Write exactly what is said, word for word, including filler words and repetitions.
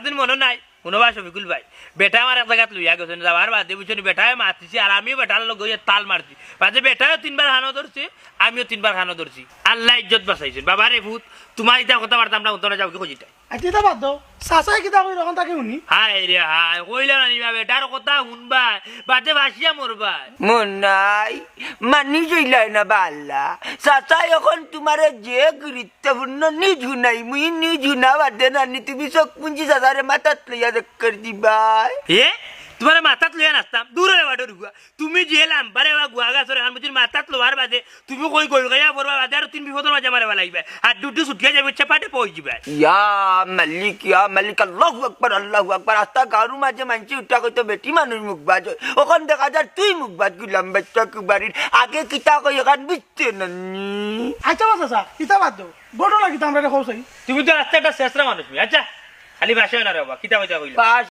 দিন মনো নাই, হুনো বা শফিকুল ভাই, বেটা আমার এক জাগাত লইয়া গেছইন, যাওয়ার বাদে বুঝছো নি, বেটায় মাতিছে আর আমিও বেটার লগে অইয়া তাল মারছি। বাদে বেটায়ও তিনবার কানো ধরছে, আমিও তিনবার কানো ধরছি। আল্লায় ইজ্জত বাচাইছইন। বাবা রে পুত, তুমার ইতা কথাবার্তা আমরা হুনতাম না, যাও গি কইজিতা। আচ্ছা, ইতা বাদ দেও, চাচায় কিতা কইরা অখন তাকে হুনি। হায় রে হায়, কইলাম না নি বা, বেটার কথা হুনবায়, বাদে বাচিয়া মরবায়। মনাই, মানুষ অইলায় না বা আল্লা। চাচায় অখন তুমারে যে গুরুত্বপূর্ণ নিউজ হুনাইমু, ই নিউজ হুনা বাদে নানি তুমি চউখ মুজি চাচারে মাথাত লইয়া দেখ করি দিবায়। এ? তুমারে মাথাত লইয়া নাচতাম? দূর অইয়া বাটর গুয়া। তুমি যে লাম্বারে বা গুয়া গাছর এখান বুঝির মাথাত লওয়ার বাদে তুমি কই গইল গাইয়া পড়বা বাদে আরো তিন বিপদর মাঝে আমারে ফালাইবায়। আর দুটু ছুটিয়া যাইবো, চেপাটে পড়ি যিবায়। ইয়া মালিক, ইয়া মালিক, আল্লাহু আকবার, আল্লাহু আকবার। আস্তা গাউর মাঝে মানষে উঠা কইতো বেটি মানুষ মুখবাজ অয়। অখন দেখা যার তুই মুখবাজ গুলাম বাইচ্চা কুবারির। আগে কিতা কই এখান বুঝতে নানি। আচ্ছা বা চাচা, ইতা বাদ দেও। ঘটনা কিতা আমরারে কও চাই? তুমি তো আস্তা একটা শেষরা মানুষ মি। আচ্ছা, খালি ভাষায় না রে বাবা, কিতা কইতা কইলা? পাশ